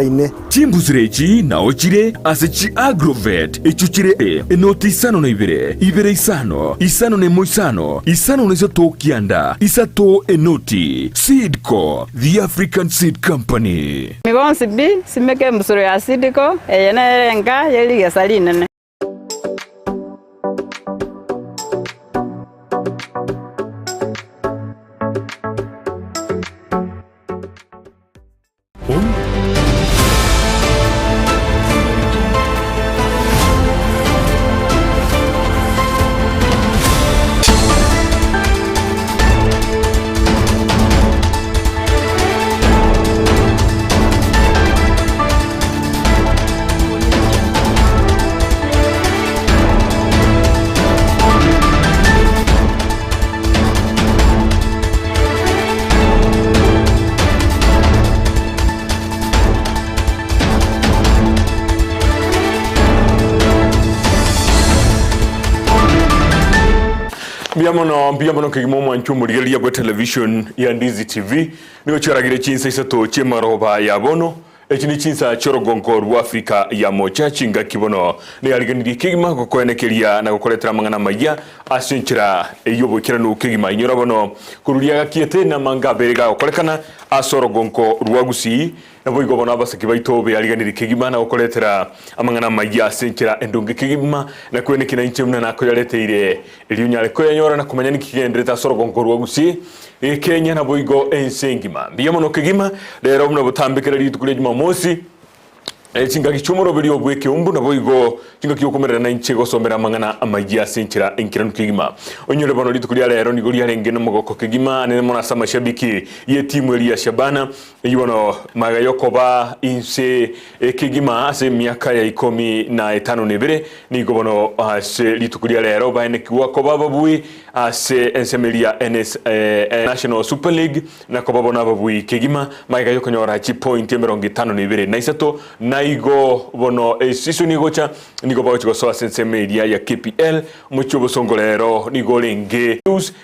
Ine. Chimbusuro echi nao chire ase chi'Agrovet, echio chire enoti isano na ibere, ibere isano, isano na emo isano, isano na isato kianda, isato enoti. Seed Co, the African Seed Company. Bonsi pi, simeka embusuro ya Seed Co, eye nere enka ye rigesa rinene. Mbuya mono, mbuya mono kegima omwancho omorigereria bwa television ya Ndizi TV. Nigo chiaragire chinsa isato chi'emaroba ya bono. Echi ne chinsa chi'orogongo rwa Afrika ya Mocha chingaki bono neyariganirie kegima gokoenekeria na gokoretera amang'ana amayia ase enchera ey'oboikeranu kegima. Inyora bono korwa riagakiete namanga abere gagokorekana ase orogongo rwa Gusii, naboigo bono abasaki baito beyariganirie kegima na gokoretera amang'ana amayia ase enchera endonge kegima, na kwenekia nainche buna nakoyareteire erio onyare koyanyora na komanya ninki kegendererete ase orogongo rwa Gusii, Kenya naboigo ense engima. Mbuya mono kegima, rero buna botambe kera rituko ria Jumamosi, chingaki chi'omoroberio bw'ekeumbu naboigo chingaki okomerera nainche gosomera amang'ana amayia ase enchera enkeranu kegima. Onyore bono rituko ria rero nigo riarenge nomogoko kegima anene mono ase amashabiki y'etimu eria ya Shabana Eyio bono magega y'okoba inse kegima ase emiaka ya ikomi na etano na ebere, nigo bono ase rituko ria rero baenekigwa koba ababui ase ensemo eria NS, National Super League na koba bono ababui kegima magega y'okonyora chipointi emerongo etano na ibere na isato. Naigo bono esisoni egocha nigo bagochia gosoa ase ensemo eria ya KPL. Omochie obosongo rero nigo orenge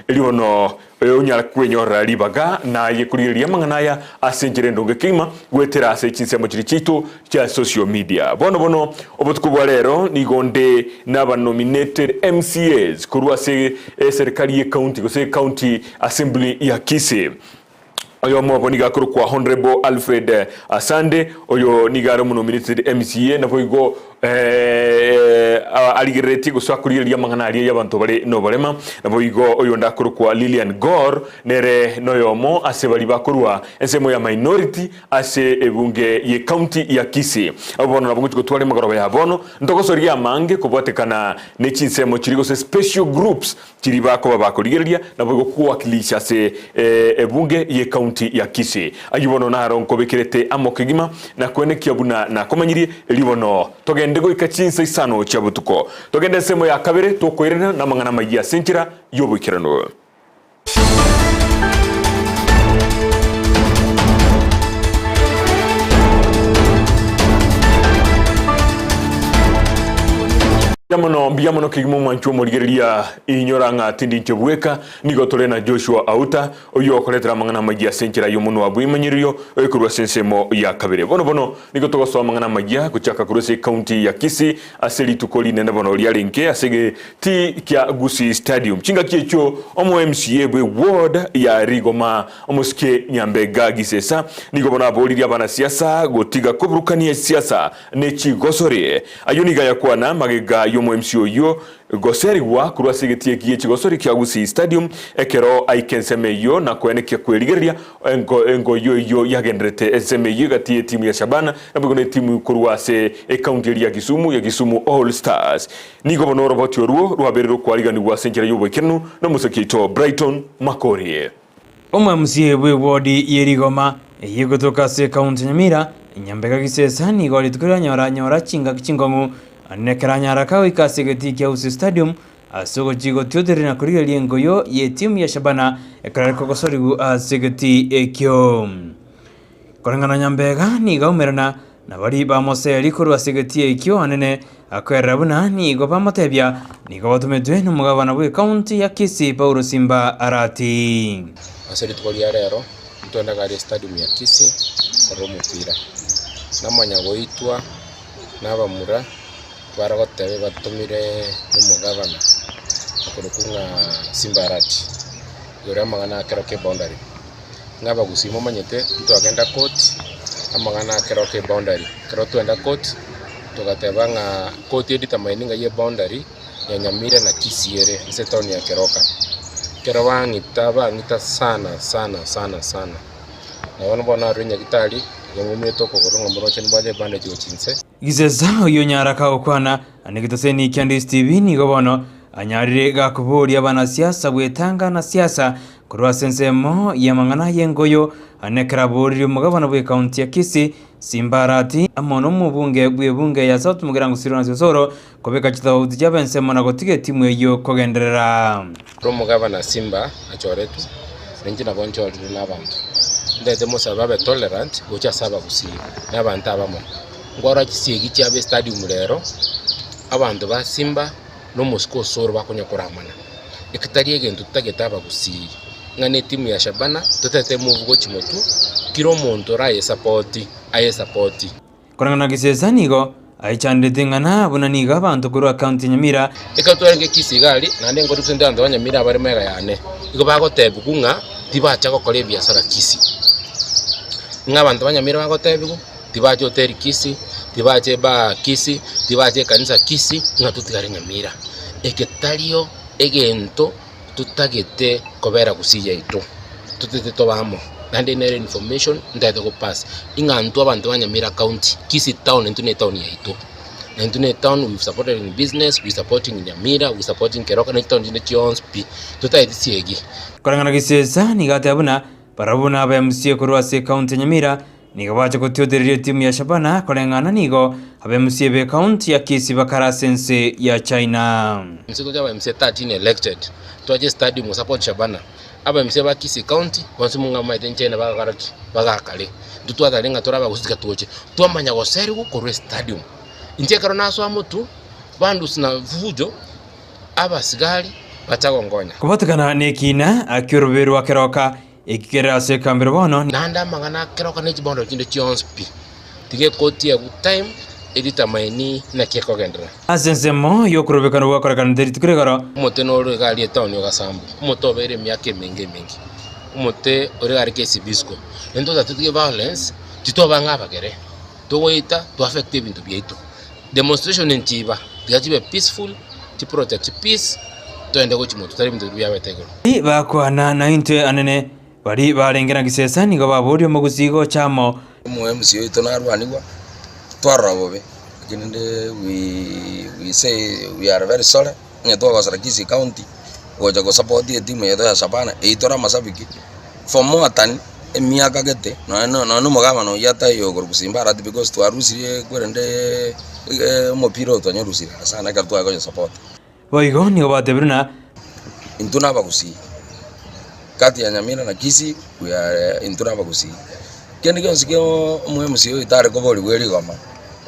erio bono Onyare kwenyorera ribaga naye korigereria amang'ana aya ase enchera endonge kegima goetera ase chinsemo chiria chiaito chia social media. Bono bono obotuko bwa rero nigo nde naba nominated MCAs korwa ase eserikari ye county gose county assembly ya Kisii. Oyomo obo nigo akorokwa Honourable Alfred Asande, oyo nigo are omonominated MCA naboigo arigereretie gose akorigereria amang'ana aria y'abanto bare noborema. Naboigo oyonde akorokwa Lilian Gor, nere noyomo ase baria bakorwa ensemo ya minority ase ebunge ye county ya Kisii. Abwo bono nabo ngochia gotwara emegoroba ya bono, ntogosoria amange kobwatekana ne chinsemo chiria gose special groups Chiria bakoba bakorigereria, naboigo kowakilisha ase ebunge ye county ya Kisii. Ayio bono naro nkobekerete amo kegima na koenekia buna nakomanyirie, erio bono togende goika chinsa isano chia botuko. Togende ensemo ya kabere tokoirana namang'ana amayia ase enchera y'oboikeranu. Mbuya mono, mbuya mono kegima omwanchwa omorigereria, inyora ng'a tindi inche bweka, nigo tore na Joshua Auta, oyio okoretera amang'ana amayia ase enchera y'omonwa bw'emanyererio ekorwa ase ensemo ya kabere. Bono bono nigo togosoa amang'ana amayia gochaka korwa ase ecounty ya Kisii ase rituko rinene bono riarenge ase egetii kia Gusii Stadium. Chingaki echio omo MCA bwe ward ya Rigoma omosike Nyambega Gisesa nigo bono aboririe abanasiasa gotiga koburukania esiasa ne chigosori. Ayio nigo ayakwana magega y'omo MC oyio goserigwa korwa ase egetii eki gie chigosori kia Gusii Stadium ekero aika ensemo eyio na koenekia kwerigereria engoyo eyio yagenderete ensemo eyio egati y'etimu ya Shabana naboigo netimu korwa ase ekaunti eria ya Kisumu ya Kisumu All Stars. Nigo bono oroboti orwo rwabeire rokwariganigwa ase enchera y'oboikeranu nomosaki oito Brighton Makori. Omwamsie bw'ewodi ye Rigoma eyio egotoka ase ekaunti ya Nyamira, Nyambega Gisesa nigo rituko rianyora nyora chingaki chinkong'u nekero anyara kagoika ase egetii kia Gusii Stadium ase ogochia gotiotereria na korigereria engoyo y'etimu ya Shabana ekero are kogosorigwa ase egetii ekio. Koreng'ana na Nyambega nigo aumerana na baria bamoseri korwa ase egetii ekio anene akoerera buna nigo bamotebia nigo batometwe nomogabana bw'ecounty ya Kisii Paulo Simba Arati. Ase rituko ria rero ntwende gari estadium ya Kisii korora omopira. Namanya goitwa nabamura bare goteba batomire nomogabana okorokwa ng'a Simba Arati igoro y'amang'ana a Keroka eboundary. Ng'a abagusii momanyete ntwagenda court amang'ana a Keroka eboundary. Ekero twagenda court togateba ng'a court edetermine ng'ai eboundary ya Nyamira na Kisii ere ase etown ya Keroka. Ekero bang'ita bang'ita sana sana sana sana. Na bono bono narure nyagitari, igo ng'umete okogoro ng'a moroche nimbwate ebandage gochia inse. Gisesa oyio onyaraka gokwana negetoseni kia Ndisi TV nigo bono anyarire gakoboria abanasiasa gwetanga na siasa korwa ase ensemo y'amang'ana y'engoyo ane ekero aboririe omogabana bw'ekaunti ya Kisii Simba Arati amo nomobunge bw'ebunge ya South Mugirango Silvanus Osoro kobeka chitofauti chiabo ensemo na gotiga etimu eyio kogenderera. Ere omogabana Simba achoretwe, na inche nabo nchorire nabanto. Ntagete mosabe abe tolerant gocha ase abagusii na abanto abamo. Nkwarora chisiegi chiabo estadium rero, abanto ba Simba na omosike Osoro bakonya koramana. Eke tari egento totagete abagusii, ng'a ne etimu ya Shabana totagete emove gochia motwe, kera omonto orayesapoti, ayesapoti. Koreng'ana na Gisesa nigo aichanderete ing'ana buna nigo abanto korwa county ya Nyamira. Ekero twarenge Kisii iga aria, naende nkori gose abanto ba Nyamira abare magega yane, nigo bagotebigwa ng'a tibacha gokora ebiasara Kisii. Ng'a abanto ba Nyamira bagotebigwa, tibacha hoteli Kisii, tibacha ebaa Kisii, tibacha ekanisa Kisii, ng'a totigare Nyamira. Eke tario egento totagete kobera gusii yaito, totete tobe amo, naende nere information ntagete go pass, ing'a intwe abanto ba Nyamira county, Kisii town intwe ne etown yaito, na intwe ne etown we've supported in business, we supporting Nyamira, we supporting Keroka na chitown chinde chionsi pi, totageti chiegi. Koreng'ana Gisesa nigo ateba buna barabwo buna aba MCA korwa ase ecounty ya Nyamira Nigo bacha gotiotereria etimu ya Shabana koreng'ana nigo abemusie b'ekaunti ya Kisii bakare ase ense ya China. Inse toche aba MCA 13 elected twache stadium go support Shabana. Aba MCA ba Kisii county bonsi mong'a momaete China bagakora ki? Bagakare. Intwe twatare ng'a tore abagusii tiga toche. Twamanya goserigwa korwa estadium. Inche ekero nasoa motwe, bandusia na fujo, abasigari bacha gonkonya. Kobatekana nekiina ki'orobebe rwa keroka Ekiagera ase ekambero bono. Naende amang'ana akeroka ne chibondo chinde chionsi pi, tiga ekoti ya good time edetermine naki ekogenderera. Ase ensemo y'okorobekana gwakorekanete rituko rigoro. Omote noro iga aria etown ogasambwa, omote obeire emiaka emenge emenge, omote ore iga aria KCB school. Naende totatige violence, titoba ng'a abagere, togoeta to affect ebinto biaito. Demonstration nchiba, tiga chibe peaceful, chi protect peace, toende gochia motwe tari ebinto biria biabete igoro. Baria bakwana naintwe anene, baria barenge na gisesa nigo baboria omogusii gocha amo. Omo MC oito narwanigwa, twarora bobe, lakini rende we we say we are very sorry, onye twagosera Kisii county, gocha gosupport etimu yaito ya Shabana, eywo tore amashabiki, for more than emiaka gete, nonye na nonye na omogabana oyio ataiyo okorokwa Simba Arati because twarusirie kwerende omopira oyo twanyorusirie are sana ekero tware koyosupport. Boigo nigo batebire na. Intwe nabagusii, kati ya Nyamira na Kisii we are intwe nabagusii. Kende gionsi kia omo MC oyo tare koborigwa erigoma,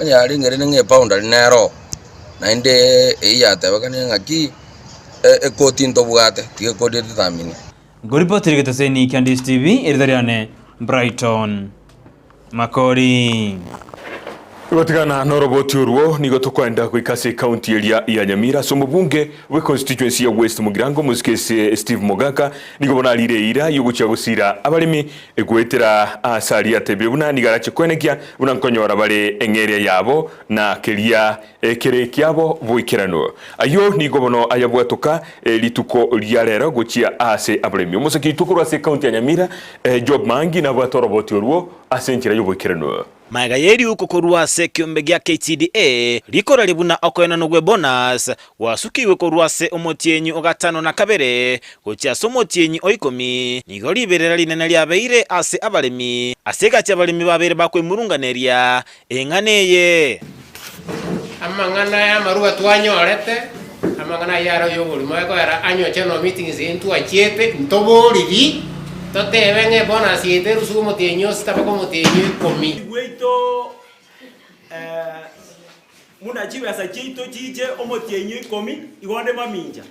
onye yarenge rende ng'a eboundary nere oo, naende eyio yatebekanire ng'aki, ekoti ntobwate, tiga ekoti edetermine. Nkoripotire getoseni kia Ndisi TV, erita riane Brighton Makori. Gotigana noroboti orwo nigo tokoenda goika ase ekaunti eria ya Nyamira ase omobunge bwe constituency ya West Mugirango omosike Steve Mogaka nigo bono arire eira yogochia gosira abaremi goetera ase aria atebire buna nigo arache koenekia buna nkonyora bare eng'eria yabo na keria Ekere ekiabo boikeranu. Ayio nigo bono ayabwatoka rituko ria rero gochia aase abaremi. Omosake oito korwa ase ekaunti ya Nyamira, Job Mangi nabwate oroboti orwo ase enchera y'oboikeranu. Magega y'eriuko korwa ase ekiombe gia KTDA rikorari buna okoenanwa gwe bonus gwasukigwe korwa ase omotienyi o gatano na kabere gochia ase omotienyi o ikomi, nigo riberera rinene riabeire ase abaremi ase egati abaremi babeire bakwemurunganeria Eng'ana eye. Amang'ana y'amaruga twanyorete, amang'ana ayio aro y'oborimo ekoera annual general meetings eye ntwachiete, ntoboriri, totebe ng'a ebonus yaito erusiwe omotienyi o sita mpaka omotienyi o ikomi. Gwaito buna chibesa chiaito chiche omotienyi o ikomi, igo onde mamincha.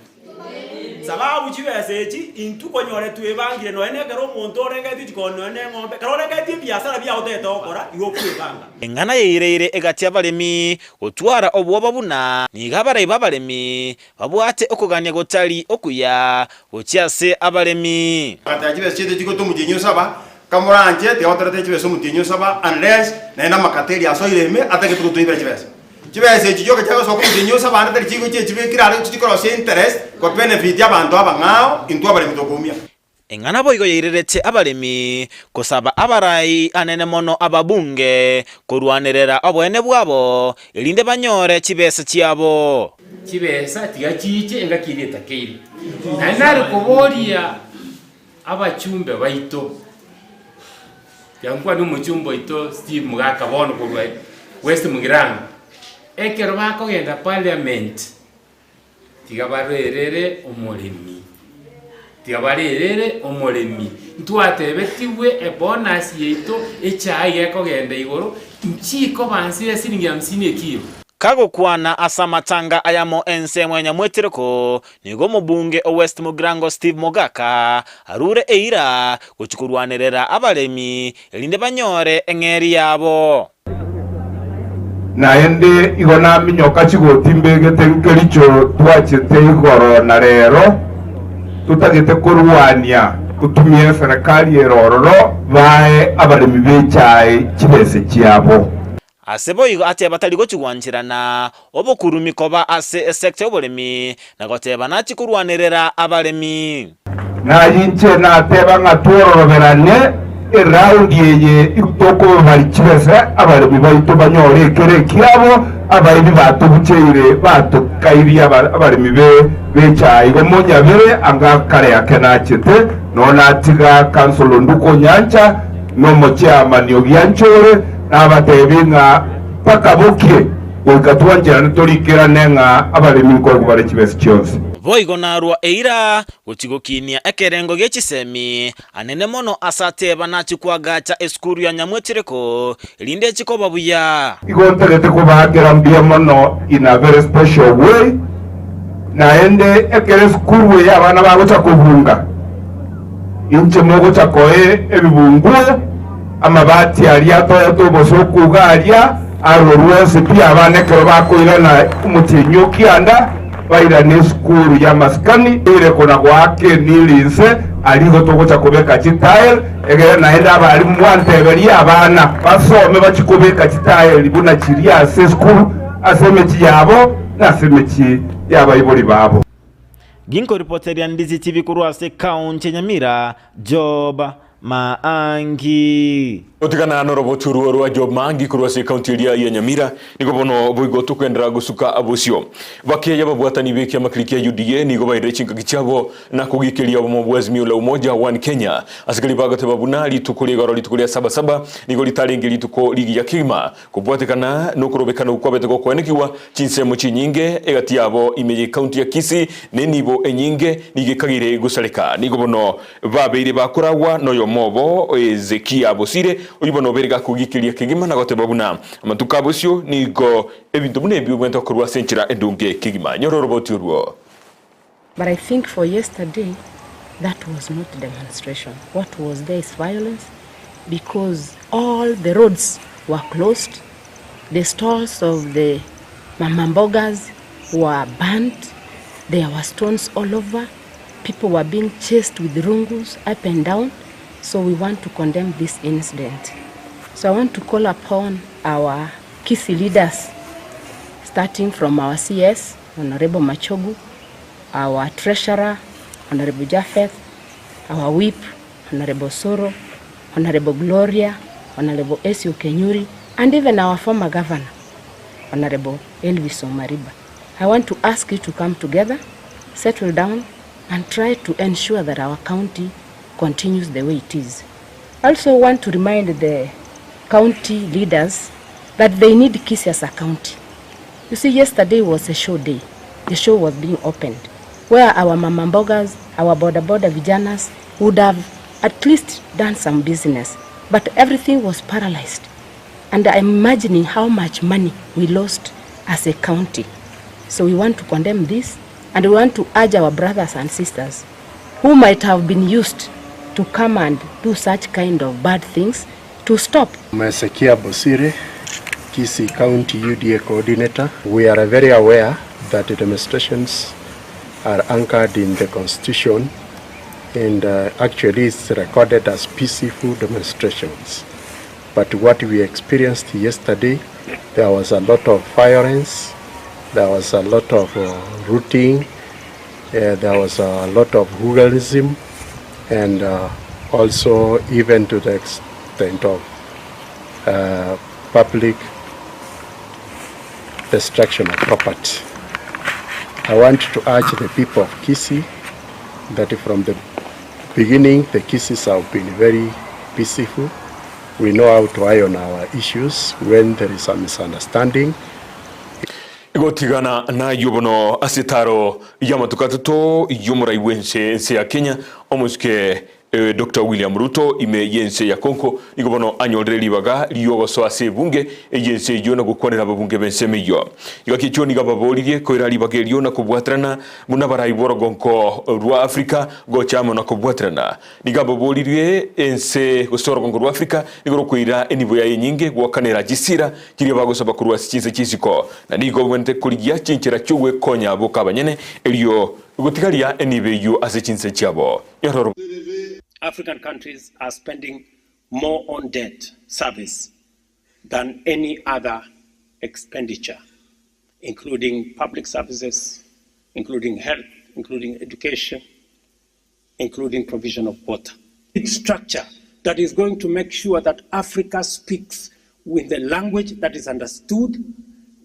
Sababu chibesa echi intwe konyore twebangire nonya na ekero omonto orengeretie chikoni nonya na eng'ombe, ekero orengeretie ebiasara biao otagete gokora, igo okwebanga. Eng'ana yaireire egati y'abaremi gotwara obwoba buna nigo abarai b'abaremi babwate okogania gotari okuya gochia ase abaremi. Agateba, Chibesa chiaito chigotwa omotienyi o saba, kamoranche, tiga gotoretera chibesa omotienyi o saba, unless naende amakateri asoire ime atagete gotoibera chibesa. Chibesa echi chioka chiagosoka omotienyi o saba ande tari chigochia echibekire are gochia chikorosia interest ko benefit abanto abang'ao intwe abaremi tokoumia. Eng'ana boigo yairerete abaremi kosaba abarai anene mono ababunge korwanerera oboene bwabo, erinde banyore chibesa chiabo. Chibesa tiga chiiche engaki eria etakeire. Naende nare koboria abachumbe baito, tiga nkwane omochumbe oito Steve Mogaka bono korwa West Mugirango, ekero bakogenda parliament, Tiga barerere omoremi, tiga barerere omoremi. Ntwatebetigwe ebonus yaito echae iga ekogenda igoro, nchikoba nse ya siringi hamsini ekilo. Kagokwana ase amatanga ayamo ensemo ya Nyamwetereko, nigo omobunge o West Mugirango Steve Mogaka arure eira gochia korwanerera abaremi erinde banyore eng'eria yabo. Naende igo naminyoka chigoti mbegete nkericho twachete igoro na rero, totagete korwania totumie eserekari ere ororo bae abaremi b'echae chibese chiabo. Ase boigo ateba tari gochia gwancherana obokurumi koba ase esecta y'oboremi, na goteba nachie korwanerera abaremi. Na inche nateba ng'a twororoberane eraundi eye tokobaria chibese abaremi baito banyore ekero ekiabo, abaibi batobucheire batokairie abaremi b'echae. Igo monyabere anga kare ake nachete, nonya natiga Councillor Nduku Onyancha na omochairman Ogianchore, nabatebi ng'a mpaka bokie. Goika twancherane torikerane ng'a abaremi nkoegwa bare chibesa chionsi. Boigo narua eira gochia gokinia ekerengo gie chisemi anene mono ase ateba nachie koagacha esukuru ya Nyamwechereko, erinde echie koba buya. Igo ntagete kobaakera mbuya mono in a very special way, naende ekero esukuru eye abana bagocha kobunga, inche mogocha koe ebibunguo, Amabati aria atoyete obosooku iga aria arorwe onsi pi abana ekero bakoirana omotienyi o kianda, bairane esukuru y'amasikani ere kona goaka emili inse, aria igo togocha kobeka chitile, egere naende abalimu mwanteberie abana basome bachie kobeka chitile buna chiria ase esukuru, ase emechie yabo, na ase emechie y'abaibori babo. Ginkoripoteria Ndizi TV korwa ase ekaunti ya Nyamira, Job Maangi. Gotigana noroboti orwo rwa Job Maangi korwa ase ekaunti eria ya Nyamira, nigo bono boigo tokoenderera gosuka bosio. Bakeya ababwatani b'ekiama keria kia UDA nigo bairire chingaki chiabo na kogikeria obomo bwa Azimio la Umoja One Kenya. Ase keria bagoteba buna rituko ria igoro rituko ria saba saba nigo ritarenge rituko rigiya kegima Kobwatekana nokorobekana okwo kwabete gokoenekigwa chinsemo chinyinge egati yabo ime y'ecounty ya Kisii na enibo enyinge nigo ekageire gosareka. Nigo bono babeire bakoragwa noyomo obo Hezekia Bosire oyio bono obeire gakogikeria kegima na goteba buna amatuko a bosio nigo ebinto buna ebi bibwenerete gokorwa ase enchera endonge kegima. Nyora oroboti orwo. But I think for yesterday that was not demonstration. What was there is violence because all the roads were closed, the stalls of the mamambogas were burnt, there were stones all over, people were being chased with rungus up and down. So we want to condemn this incident. So I want to call upon our Kisii leaders, starting from our CS, Honorable Machogu, our Treasurer, Honorable Japheth, our Whip, Honorable Soro, Honorable Gloria, Honorable Esio Kenyuri, and even our former governor, Honorable Elvis Omariba. I want to ask you to come together, settle down, and try to ensure that our county continues the way it is. I also want to remind the county leaders that they need Kisii as a county. You see, yesterday was a show day. The show was being opened, where our mama mbogas, our boda boda vijanas would have at least done some business. But everything was paralyzed. And I'm imagining how much money we lost as a county. So we want to condemn this. And we want to urge our brothers and sisters who might have been used to come and do such kind of bad things to stop. I'm Hezekiah Bosire, Kisii County UDA Coordinator. We are very aware that the demonstrations are anchored in the Constitution and actually it's recorded as peaceful demonstrations. But what we experienced yesterday, there was a lot of violence, there was a lot of looting, there was a lot of hooliganism, and also even to the extent of public destruction of property. I want to urge the people of Kisii that from the beginning the Kisiis have been very peaceful. We know how to iron our issues when there is a misunderstanding. Igotigana nayio bono ase etaro y'amatuko atato y'omorai bw'ense ense ya Kenya omosike Doctor William Ruto ime y'ense ya Congo nigo bono anyorire ribaga riogosoa ase ebunge y'ense eyio na gokwanera ababunge b'ensemo eyio. Igaki ekio nigo ababoririe koira ribaga erio na kobwaterana buna abarai b'orogonko rwa Africa gocha amo na kobwaterana. Nigo ababoririe ense gose orogongo rwa Africa nigo rokoira enibo yaye enyinge goakanera chisira chiria bagosaba korwa ase chinse chi'isiko, na nigo babwenerete korigia chinchera chi'ogwekonya boka abanyene erio gotigaria enibo eyio ase chinse chiabo. Eroro. African countries are spending more on debt service than any other expenditure, including public services, including health, including education, including provision of water. Structure that is going to make sure that Africa speaks with the language that is understood,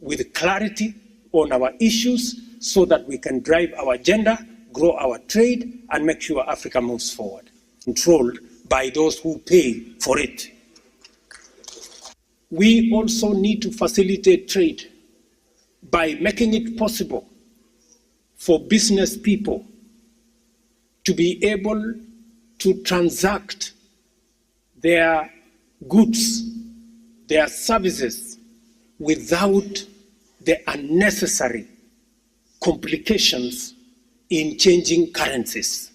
with clarity on our issues, so that we can drive our agenda, grow our trade, and make sure Africa moves forward. Controlled by those who pay for it. We also need to facilitate trade by making it possible for business people to be able to transact their goods, their services, without the unnecessary complications in changing currencies.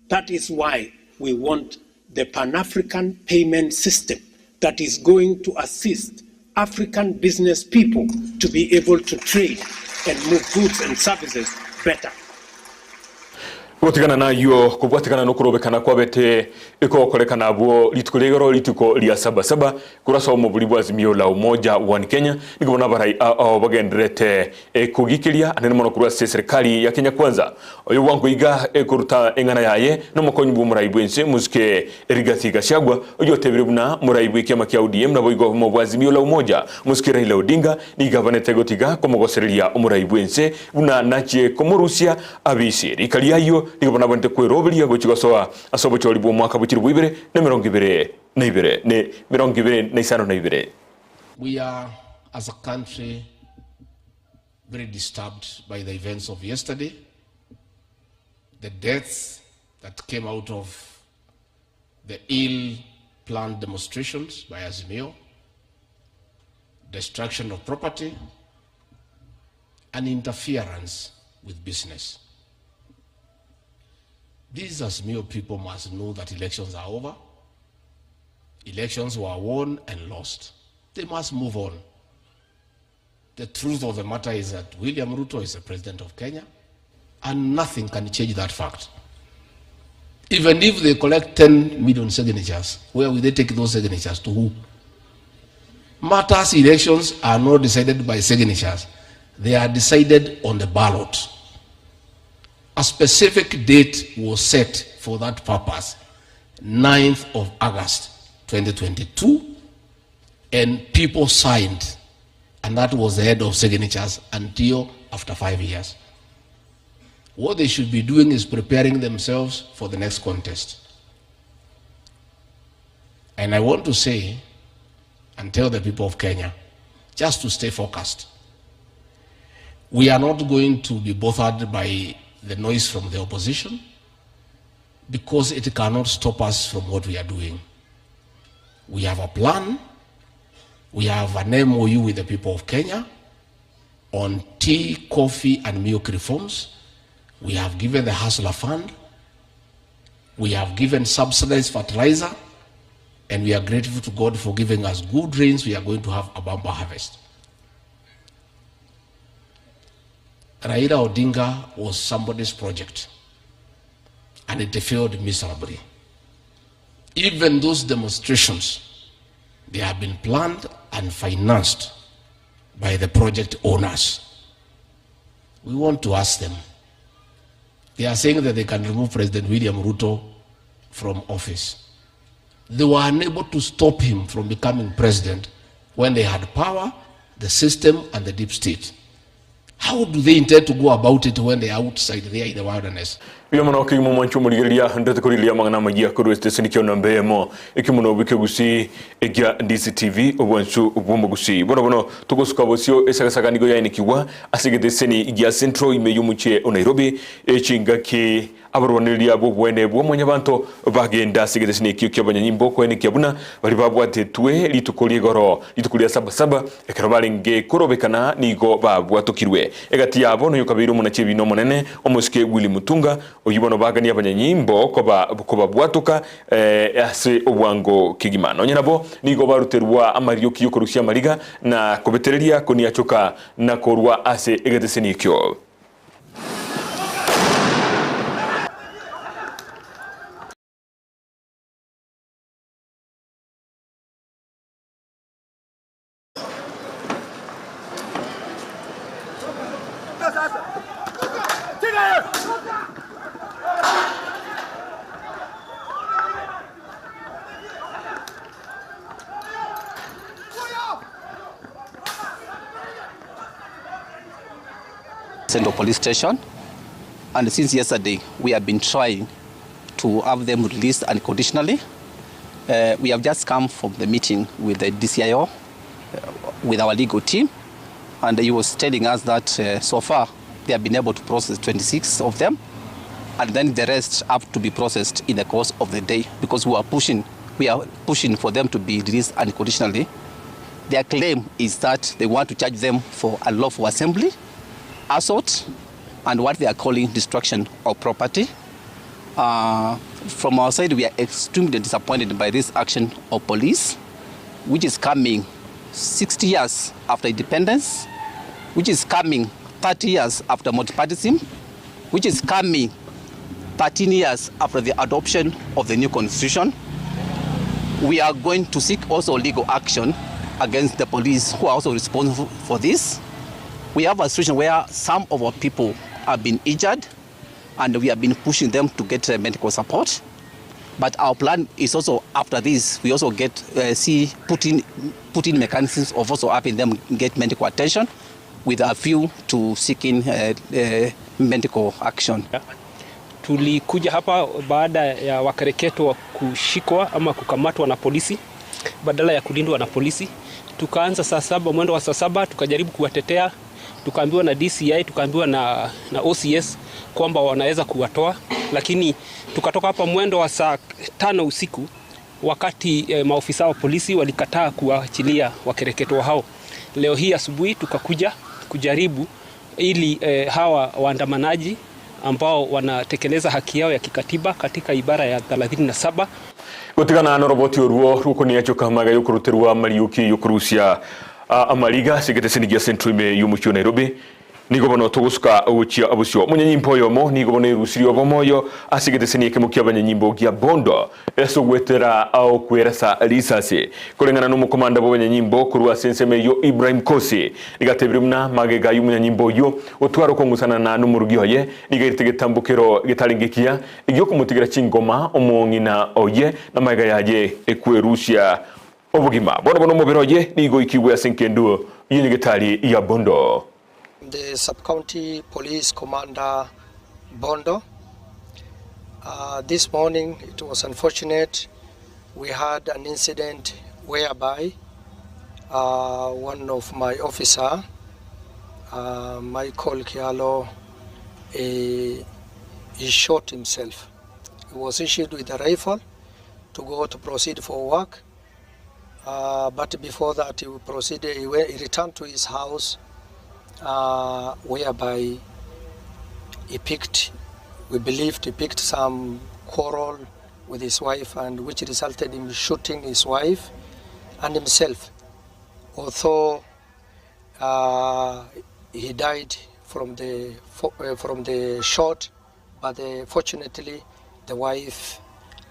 That is why we want the Pan-African payment system that is going to assist African business people to be able to trade and move goods and services better. Gotigana nayio kobwatekana nokorobekana kwabete ekogokorekana abwo rituko ria igoro rituko ria saba saba korwa ase omobori bwa Azimio la Umoja One Kenya nigo bono abarai ao bagendererete kogikeria anene mono korwa ase eserekari ya Kenya Kwanza oyo bwango iga ekoruta eng'ana yaye nomokonyi bw'omorai bwense Mosike Rigathi Gachagua oyio otebire buna morai bw'ekiama kia ODM naboigo obomo bwa Azimio la Umoja Mosike Raila Odinga nigo abanete gotiga komogosereria omorai bwense buna nachie komorusia Abisi. Rika ri'ayio nigo banabwenerete kweroberia gochia gosoa ase obochori bw'omwaka bwe chilifu ibere na emerongo ibere na ibere, ne emerongo ibere na isano na ibere. We are as a country very disturbed by the events of yesterday, the deaths that came out of the ill-planned demonstrations by Azimio, destruction of property, and interference with business. These Azimio people must know that elections are over. Elections were won and lost. They must move on. The truth of the matter is that William Ruto is the president of Kenya, and nothing can change that fact. Even if they collect 10 million signatures, where will they take those signatures to who? Matters elections are not decided by signatures. They are decided on the ballot. A specific date was set for that purpose, 9th of August 2022, and people signed, and that was the head of signatures until after 5 years. What they should be doing is preparing themselves for the next contest. And I want to say and tell the people of Kenya just to stay focused. We are not going to be bothered by the noise from the opposition because it cannot stop us from what we are doing. We have a plan. We have an MOU with the people of Kenya on tea, coffee, and milk reforms. We have given the Hustler Fund, we have given subsidized fertilizer, and we are grateful to God for giving us good rains. We are going to have a bumper harvest. Raila Odinga was somebody's project, and it failed miserably. Even those demonstrations, they have been planned and financed by the project owners. We want to ask them. They are saying that they can remove President William Ruto from office. They were unable to stop him from becoming president when they had power, the system, and the deep state. How do they intend to go about it when they are outside there in the wilderness? Mbuya mono kegima omwanche omorigereria ndete korigereria amang'ana amayia korwa esiteseni kia namba eyemo ekimono bw'ekegusii ekia DCTV obwansu bw'omogusii. Bono bono togosuka bosio esagasagani nigo yaenekigwa ase egeteseni gia Central ime y'omochie o Nairobi echingaki abarwanereria b'oboene bwa mwanyabanto bagenda ase egeteseni ekio ki'abanyanyimbo koenekia buna baria babwatetwe rituko ri'igoro rituko ria Sabasaba ekero barenge korobekana nigo babwatokirwe. Egati yabo noyokabeire omonachi ebiina omonene, omosike Willy Mutunga, oyio bono baganie abanyanyimbo koba kobabwatoka ase obwango kegima. Nonya nabo nigo baruterwa amarioki y'okorusia amariga na kobetereria koniachoka na korwa ase egeteseni ekio. Central Police Station and since yesterday we have been trying to have them released unconditionally. Uh, we have just come from the meeting with the DCIO, uh, with our legal team, and he was telling us that uh, so far they have been able to process 26 of them, and then the rest have to be processed in the course of the day because we are pushing, we are pushing for them to be released unconditionally. Their claim is that they want to charge them for unlawful assembly, assault, and what they are calling destruction of property. Uh, from our side, we are extremely disappointed by this action of police, which is coming 60 years after independence, which is coming 30 years after multipartyism, which is coming 13 years after the adoption of the new constitution. We are going to seek also legal action against the police who are also responsible for this. We have a situation where some of our people have been injured and we have been pushing them to get uh, medical support. But our plan is also after this, we also get uh, see put in, put in mechanisms of also having them get medical attention with a view to seeking uh, uh, medical action. Tulikuja hapa baada ya wakereketwa kushikwa ama kukamatwa na polisi badala ya kulindwa na polisi. Tukaanza saa saba, mwendo wa saa saba tukajaribu kuwatetea, tukaambiwa na DCI, tukaambiwa na, na OCS kwamba wanaweza kuwatoa, lakini tukatoka hapa mwendo wa saa tano usiku wakati eh, maofisa wa polisi walikataa kuwaachilia wakereketwa hao. Leo hii asubuhi tukakuja kujaribu ili eh, hawa waandamanaji ambao wanatekeleza haki yao ya kikatiba katika ibara ya 37 Gotigana noroboti oruo rukonia chokamaga yokoruterwa mariuki yokorusia amariga ase egeteseni gia Central ime y'omochie o Nairobi nigo bono togosuka ogochia obosio omonyanyimbo oyomo nigo bono erusirie obomoyo ase egeteseni ekemo kia abanyanyimbo gia Bondo ase ogwetera okwerasa risasi koreng'ana na omokomanda bwa abanyanyimbo korwa ase ensemo eyio Ibrahim Kosi nigo atebire buna magega ya omonyanyimbo oyio gotwara okong'usanana na omorugi oye nigo airete egetambokero getarenge ekiya egiokomotigera chingoma omong'ina oye na magega yaye ekwerusia obogima. Bono bono omobere oye nigo oikigwe ase enkendu y'enyegetari ya Bondo. The sub-county police commander Bondo. Uh, this morning it was unfortunate we had an incident whereby uh, one of my officer uh, Michael Kialo he shot himself. He was issued with a rifle to go to proceed for work. Uh, but before that he proceeded, he, went, he returned to his house uh, whereby He picked, we believed he picked some quarrel with his wife and which resulted in shooting his wife and himself. Although uh, he died from the, uh, from the shot, but uh, fortunately the wife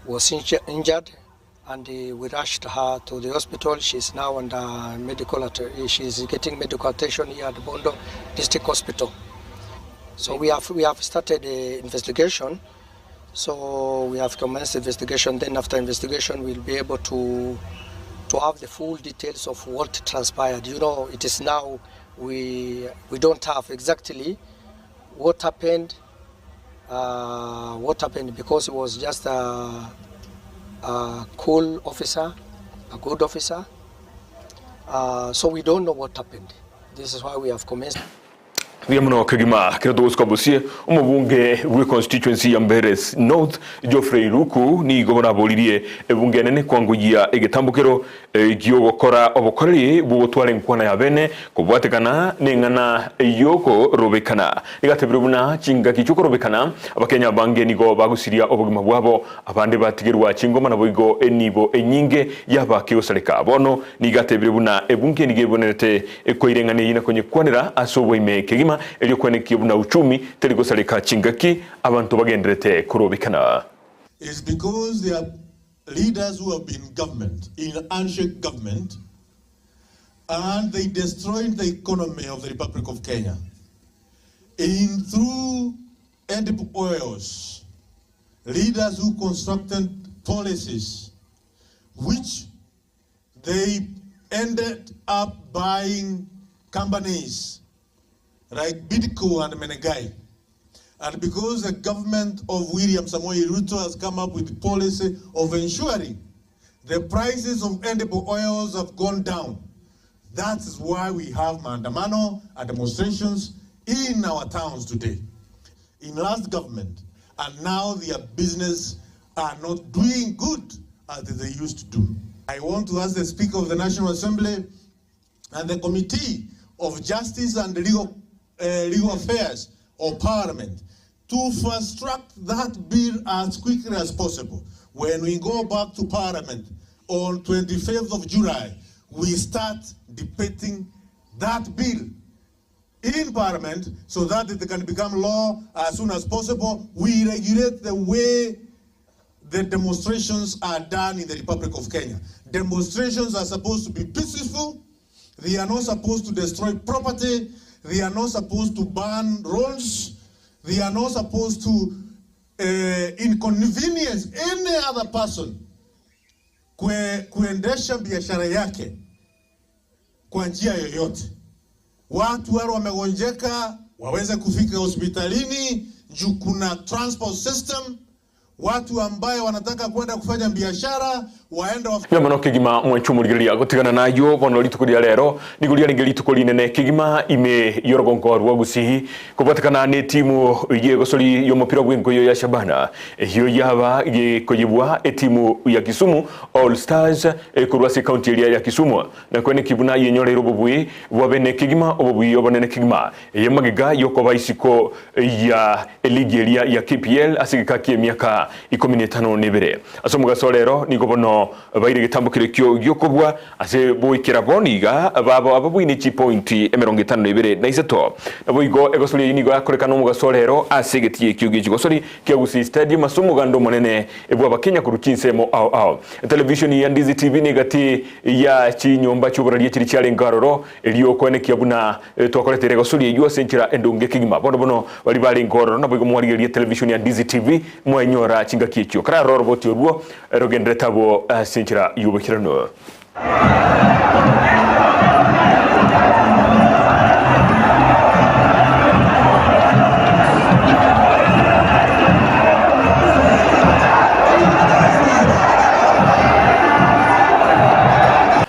was injured and uh, we rushed her to the hospital. She's now under medical, she's getting medical attention here at Bondo District Hospital. So we have, we have started the investigation. So we have commenced investigation. Then after investigation, we'll be able to to have the full details of what transpired. You know, it is now we we don't have exactly what happened, uh, what happened because it was just a, a cool officer, a good officer. Uh, so we don't know what happened. This is why we have commenced. Mbuya mono kegima kero togosuka bosie omobunge bwe constituency ya Mbeere North Geoffrey Ruku nigo bonaboririe ebunge enene kwanguyia egetambokero eh, giogokora obokoreri bwogotwara enkwana ya bene kobwatekana neng'ana yokorobekana nigatebire buna chingaki chiokorobekana abakenya abange nigo bagusiria obogima bwabo abande batigerwa chingoma naboigo enibo enyinge yabakegosareka bono nigatebire buna ebunge nigo ebonerete ekoireng'ana eyio nakonyekwanera ase oboime kegima erio kwenekia buna uchumi teri gosareka chingaki abanto bagenderete korobekana. Is because there are leaders who have been government, in handshake government, and they destroyed the economy of the Republic of Kenya. In through edible oils, leaders who constructed policies which they ended up buying companies like Bidco and Menegai. And because the government of William Samoei Ruto has come up with the policy of ensuring the prices of edible oils have gone down, that is why we have maandamano and demonstrations in our towns today. In last government, and now their business are not doing good as they used to do. I want to ask the Speaker of the National Assembly and the Committee of Justice and Legal, uh, Legal Affairs of Parliament to fast track that bill as quickly as possible. When we go back to Parliament on 25th of July, we start debating that bill in Parliament so that it can become law as soon as possible. We regulate the way the demonstrations are done in the Republic of Kenya. Demonstrations are supposed to be peaceful. They are not supposed to destroy property. They are not supposed to burn roads. They are not supposed to uh, inconvenience any other person kue, kuendesha biashara yake kwa njia yoyote. Watu wale wamegonjeka waweze kufika hospitalini juu kuna transport system. Watu ambaye wanataka kwenda kufanya biashara waende waf Mbuya mono kegima mwancho omorigereria gotigana nayo bono rituko ria rero nigo riarenge rituko rinene kegima ime yorogongo rwa Gusii kobwatekana na etimu yegosori yomopira bwenkoyo ya Shabana ehiyo yaba gekoyebwa etimu ya Kisumu All Stars ekorwa ase ekaunti eria ya Kisumu na kwene kibuna yenyoreire obobui bwa bene kegima obobui obonene kegima eye magega yokoba isiko ya eligi eria ya KPL ase egeka kia emiaka ikomi na etano na ebere ase omogaso rero nigo bono baire egetambo kere kio giokobua ase boikera bono iga babo ababuine chipointi emerongo etano na ibere na isato nabo igo egosori eyio nigo yakorekana omogaso rero ase egetii ekio gia chigosori kia Gusii Stadium ase omoganda omonene bwa abakenya korwa chinsemo ao ao television ya Ndizi TV niga ya chinyomba chioboraria chiri chiarenge aroro erio okoenekia buna eh, twakoretere egosori eyio ase enchera endonge kegima bono bono bari barenge ororo nabo igo mwarigereria television ya Ndizi TV mwenyora chingaki echio kararora oroboti orwo rogenderete abwo ase enchera y'obokeranu.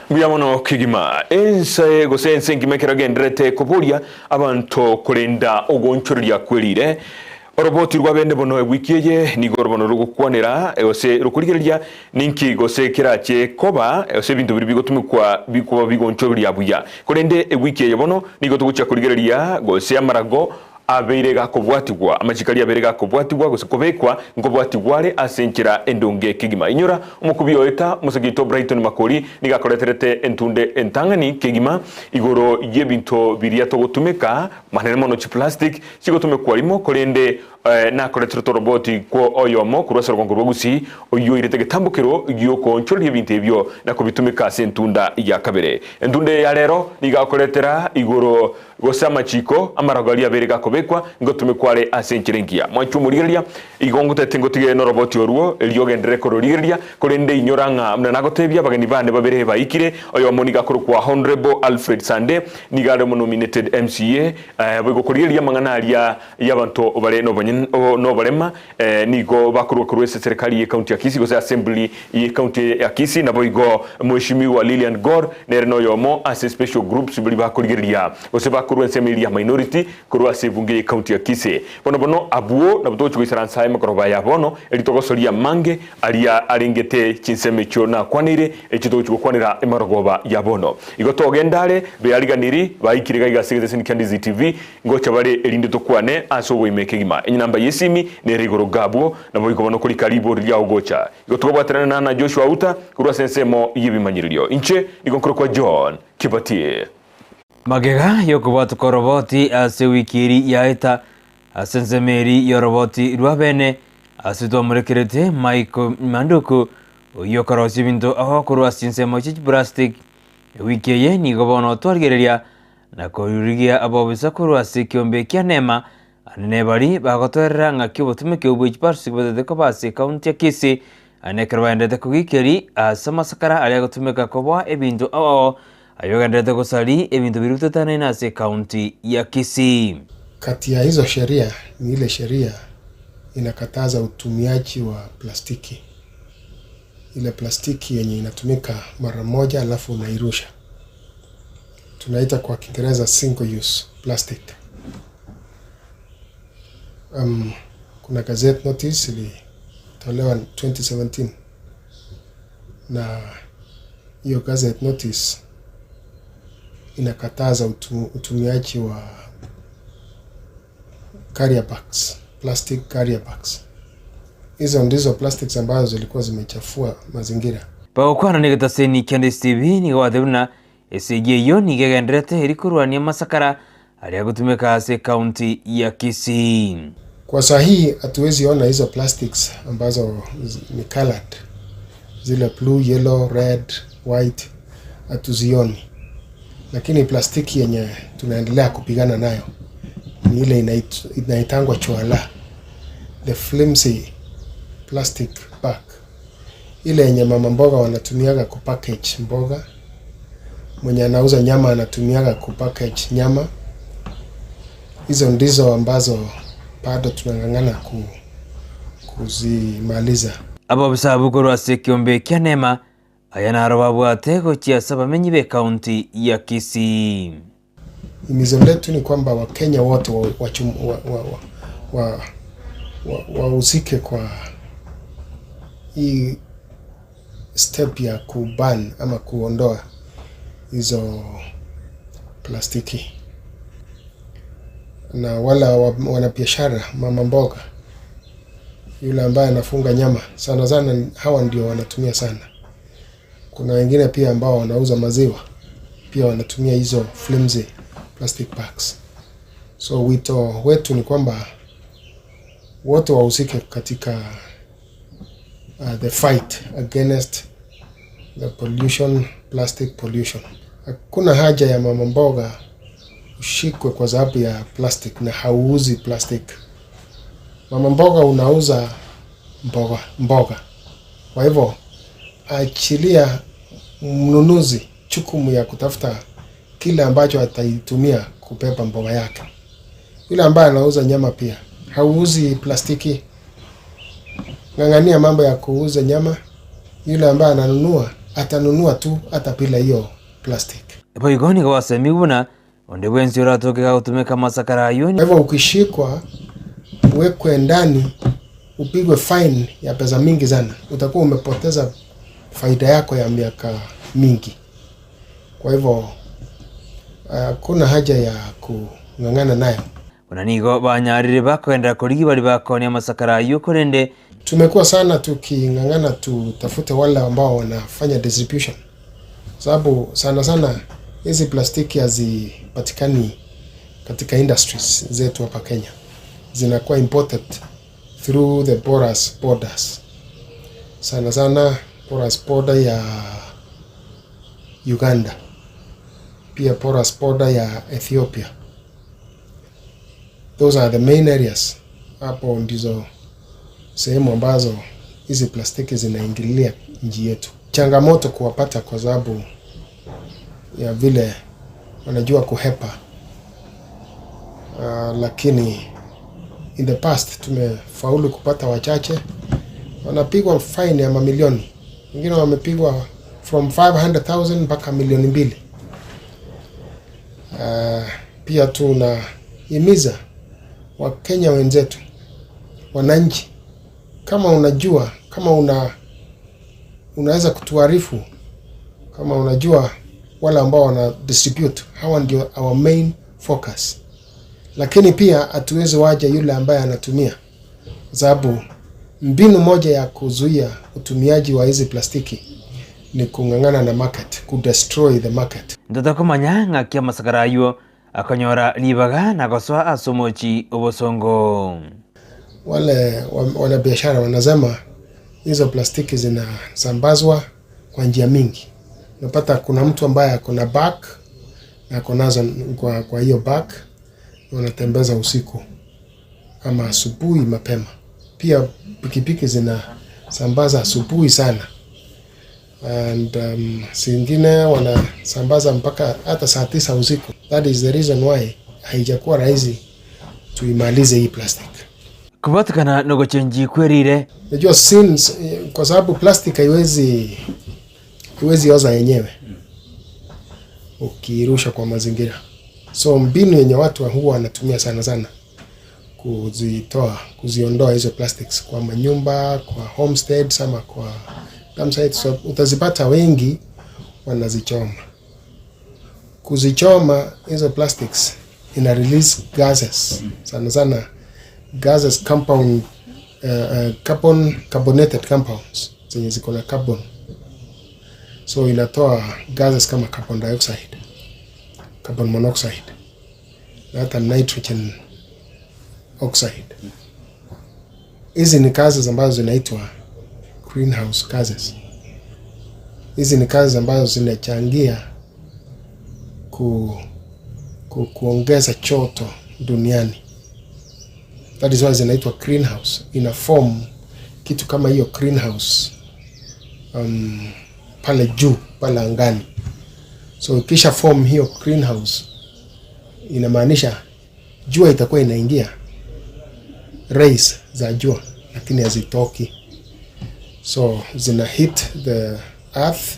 Mbuya mono kegima ense gose ense engima ekero egenderete koboria abanto korenda ogoonchoreria kwerire Oroboti rwa bene bono ewiki eye nigo orobono rogokwanera gose rokorigereria ninki gose kerache koba gose ebinto biria bigotumekwa bikoba bigonchoreria buya. Korende ewiki eye bono nigo togochia korigereria gose amarago abeire gakobwatigwa, amachiko aria abeire gakobwatigwa gose kobekwa, nkobwatigwa are ase enchera endonge kegima. Inyora, omokubi oeta, omosake oito Brighton Makori, nigo akoreterete entunde entang'ani kegima igoro y'ebinto biria togotumeka, manene mono chiplastic, chigotumekwa rimo, korende nakoreterete oroboti kwo oyomo korwa ase orogongo rwa Gusii, oyio oirete egetambokero gi'okoonchoreria ebinto ebio na kobitumeka ase entunda ya kabere. Entunda eye ya rero nigo akoretera igoro Gose amachiko amarago aria abere gakobekwa, ngotumekwa are ase enchera engiya. Mwanche omorigereria, igo ngotete ngotige noroboti orwo, erio ogenderere kororigereria, korende inyora ng'a buna nagotebia, abageni bane babere baikire, oyomo nigo akorokwa Honourable Alfred Sande, nigo are omonominated MCA, boigo korigereria amang'ana aria y'abanto bare noborema, Nigo bakorwa korwa ase eserekari ye county ya Kisii gose assembly ye county ya Kisii naboigo Mweshimiwa Lilian Gor nere noyomo ase special groups baria bakorigereria gose bakorwa ensemo eria ya minority korwa ase ebunge ye county ya Kisii. Bono bono abwo nabo togochia goisaransa aye makoroba aya bono erio togosoria amange aria arengete chinsemo echio nakwaneire echio togochia gokwanera emarogoba ya bono. Igo togenda are beariganiri baikire gaiga ase egeteseni kia Ndizi TV Ngocha bare erinde tokwane ase oboime kegima. Enamba y'esimi nere igoro gabwo, naboigo bono korika ribori riao gocha. Igo tokobwaterana na Joshua Auta korwa ase ensemo y'ebimanyererio. Inche nigo nkorokwa John Kibatie. Magega y'okobwatoka oroboti ase ewiki eri yaeta ase ensemo eri y'oroboti rwa bene ase twamorekerete Michael Manduku oyio okorosia ebinto agokorwa ase chinsemo chie chiplastiki. Ewiki eye nigo bono twarigereria Na korigia abobisa korwa ase ekiombe kia Neema, ande nebari bagotoerera ng'aki obotumeki obwo bwe chiparisi botete koba ase ekaunti ya Kisii, ande ekero baenderete kogikeria ase amasakara aria agotumeka koboa ebinto ao ao ayio agenderete gosaria ebinto biria bitetanaine ase ekaunti ya Kisii. Kati ya hizo sheria ni ile sheria inakataza utumiaji wa plastiki, ile plastiki yenye inatumika mara moja alafu unairusha. Tunaita kwa Kiingereza single use plastic. Um, kuna gazette notice ilitolewa 2017 na hiyo gazette notice inakataza utu, utumiaji wa carrier bags, plastic carrier bags. Hizo ndizo plastics ambazo zilikuwa zimechafua mazingira. Bagokwana negetaseni kia Ndisi TV nigo batebire buna esegi eyio nigo egendererete eri korwania amasakara aria agotumeka ase ekaunti ya Kisii. Kwa saa hii hatuwezi ona hizo plastics ambazo ni colored, zile blue, yellow, red, white hatuzioni, lakini plastiki yenye tunaendelea kupigana nayo ni ile inaitangwa chwala, the flimsy plastic bag, ile yenye mama mboga wanatumiaga kupackage mboga, mwenye anauza nyama anatumiaga kupackage nyama. Hizo ndizo ambazo bado tunang'ang'ana ku, kuzimaliza. Abobisa abwo korwa ase ekiombe kia Neema Aya naro babwate gochia ase abamenyi b'ekaunti ya Kisii. Himizo letu ni kwamba Wakenya wote wahusike wa, wa, wa, wa kwa hii step ya kuban ama kuondoa hizo plastiki, na wala wanabiashara, mama mboga, yule ambaye anafunga nyama sana sana, hawa ndio wanatumia sana. Kuna wengine pia ambao wanauza maziwa pia wanatumia hizo flimsy plastic bags. So wito wetu ni kwamba wote wahusike katika the fight against the pollution, plastic pollution. Hakuna haja ya mama mboga ushikwe kwa sababu ya plastic na hauuzi plastic. Mama mboga unauza mboga mboga. Kwa hivyo achilia mnunuzi jukumu ya kutafuta kile ambacho ataitumia kubeba mboga yake. Yule ambaye anauza nyama pia hauuzi plastiki. Ng'ang'ania mambo ya kuuza nyama. Yule ambaye ananunua atanunua tu hata bila hiyo plastic. Boigo nigo basemigwe buna onde bwensi oratoke gagotumeka amasakara ayio. Kwa hivyo ukishikwa uwekwe ndani upigwe fine ya pesa mingi sana, utakuwa umepoteza faida yako ya miaka mingi. Kwa hivyo hakuna haja ya kung'ang'ana nayo. Buna nigo banyarire bakogenderera korigia baria bakoonia amasakara ayio korende Tumekuwa sana tuking'ang'ana tutafute wale ambao wanafanya distribution sababu sana sana hizi plastiki hazipatikani katika industries zetu hapa Kenya, zinakuwa imported through the porous borders, sana sana porous border ya Uganda, pia porous border ya Ethiopia. Those are the main areas. Hapo ndizo sehemu ambazo hizi plastiki zinaingililia nchi yetu. Changamoto kuwapata kwa sababu ya vile wanajua kuhepa. Lakini in the past tumefaulu kupata wachache, wanapigwa fine ya mamilioni, wengine wamepigwa from 500,000 mpaka milioni 2. Pia tunahimiza Wakenya wenzetu, wananchi, kama unajua, kama unaweza kutuarifu, kama unajua wale ambao wana distribute, hawa ndio our main focus. Lakini pia hatuwezi waja yule ambaye anatumia, sababu mbinu moja ya kuzuia utumiaji wa hizi plastiki ni kung'ang'ana na market, kudestroy the market. Ntotokomanya ng'aki amasakara ayio akonyora ribaga na gosoa ase omochie obosongo. Wale wanabiashara wanasema hizo plastiki zinasambazwa kwa njia mingi. Unapata kuna mtu ambaye ako na bag na ako nazo kwa hiyo bag, wanatembeza usiku ama asubuhi mapema. Pia pikipiki zinasambaza asubuhi sana and zingine wanasambaza mpaka hata saa 9 usiku. That is the reason why haijakuwa rahisi tuimalize hii plastic. Kobatukana nogochenchi kwerire. Unajua since kwa sababu plastic haiwezi oza yenyewe ukirusha kwa mazingira. So mbinu yenye watu huwa wanatumia sana sana kuzitoa, kuziondoa hizo plastics kwa manyumba, kwa homesteads ama kwa dumpsites, so utazipata wengi wanazichoma. Kuzichoma hizo plastics ina release gases, sana sana gases compound, carbon, carbonated compounds zenye ziko na carbon, so inatoa gases kama carbon dioxide, carbon monoxide na hata nitrogen oxide. Hizi ni gases ambazo zinaitwa greenhouse gases. Hizi ni gases ambazo zinachangia kuongeza joto duniani. That is why zinaitwa greenhouse. Ina form kitu kama hiyo greenhouse pale juu pale angani. So ikisha form hiyo greenhouse, inamaanisha jua itakuwa inaingia rays za jua, lakini hazitoki, so zina hit the earth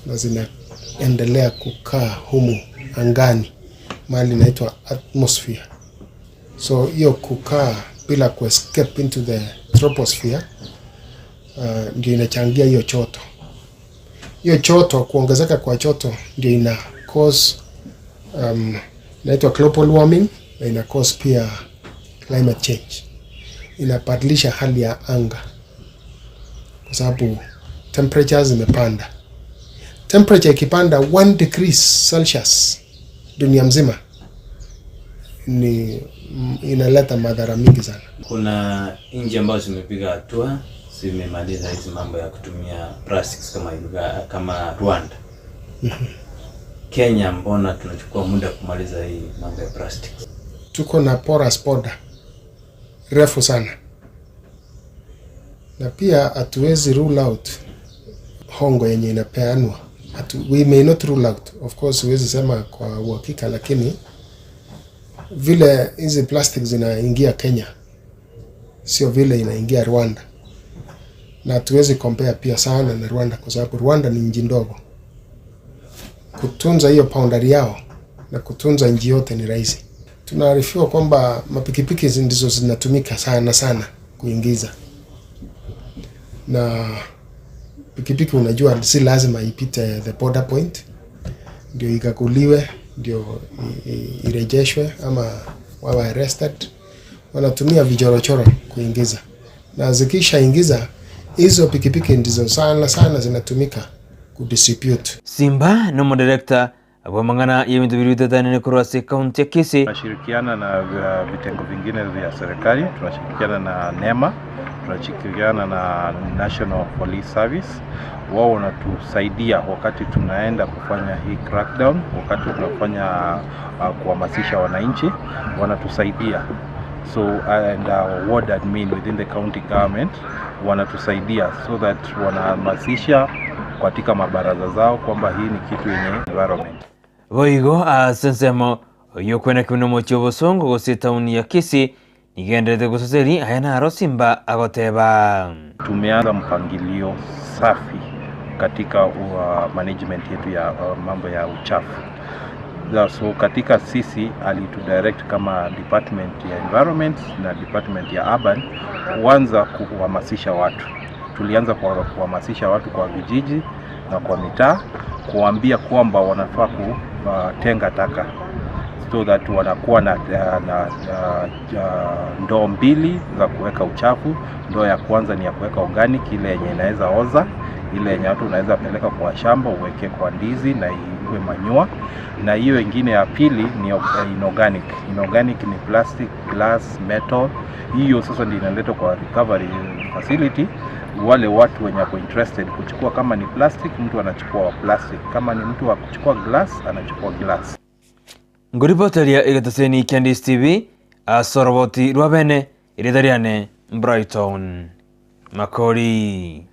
na zinaendelea kukaa humu angani mahali inaitwa atmosphere. So hiyo kukaa bila kuescape into the troposphere ndio inachangia hiyo joto. Hiyo joto, kuongezeka kwa joto ndio ina cause inaitwa global warming na ina cause pia climate change. Inabadilisha hali ya anga kwa sababu temperatures zimepanda. Temperature ikipanda 1 degrees Celsius dunia mzima ni inaleta madhara mingi sana. Kuna nchi ambazo zimepiga hatua, zimemaliza hizi mambo ya kutumia plastics kama Rwanda. Kenya, mbona tunachukua muda kumaliza hii mambo ya plastics? Tuko na porous border refu sana, na pia hatuwezi rule out hongo yenye inapeanwa. We may not rule out, of course, huwezi sema kwa uhakika, lakini vile hizi plastic zinaingia Kenya sio vile inaingia Rwanda, na hatuwezi compare pia sana na Rwanda kwa sababu Rwanda ni nchi ndogo. Kutunza hiyo boundary yao na kutunza nchi yote ni rahisi. Tunaarifiwa kwamba mapikipiki ndizo zinatumika sana sana kuingiza, na pikipiki unajua si lazima ipite the border point ndio ikaguliwe ndio irejeshwe ama wawe arrested. Wanatumia vichorochoro kuingiza, na zikishaingiza hizo pikipiki ndizo sana sana zinatumika kudistribute. Simba nomoderekta bw'amang'ana y'ebinto biria bitetanire korwa ase ekaunti ya Kisii. Tunashirikiana na vitengo vingine vya serikali, tunashirikiana na NEMA, tunashirikiana na National Police Service. Wao wanatusaidia wakati tunaenda kufanya hii crackdown, wakati tunafanya kuhamasisha wananchi, wanatusaidia so and our ward admin within the county government wanatusaidia so that wanahamasisha katika mabaraza zao kwamba hii ni kitu yenye environment. Boigo ase ensemo y'okwenekigwa nomochie obosongo gose etauni ya Kisii nigenderete gosaseria aya naro Simba agoteba. Tumeanza mpangilio safi katika management yetu ya mambo ya uchafu. So katika sisi alitudirect kama department ya environment na department ya urban kuanza kuhamasisha watu. Tulianza kuhamasisha watu kwa vijiji na kwa mitaa, kuambia kwamba wanafaa kutenga taka so that wanakuwa na ndoo mbili za kuweka uchafu. Ndoo ya kwanza ni ya kuweka organic, ile yenye inaweza oza, ile yenye watu unaweza peleka kwa shamba uweke kwa ndizi na iwe manure, na hiyo ingine ya pili ni inorganic. Inorganic ni plastic, glass, metal. Hiyo sasa ndio inaletwa kwa recovery facility. Wale watu wenye wako interested kuchukua, kama ni plastic, mtu anachukua wa plastic, kama ni mtu wa kuchukua glass anachukua glass. Ngoripoteria egeteseni kia Ndisi TV ase oroboti rwa bene erieta riane Brighton Makori.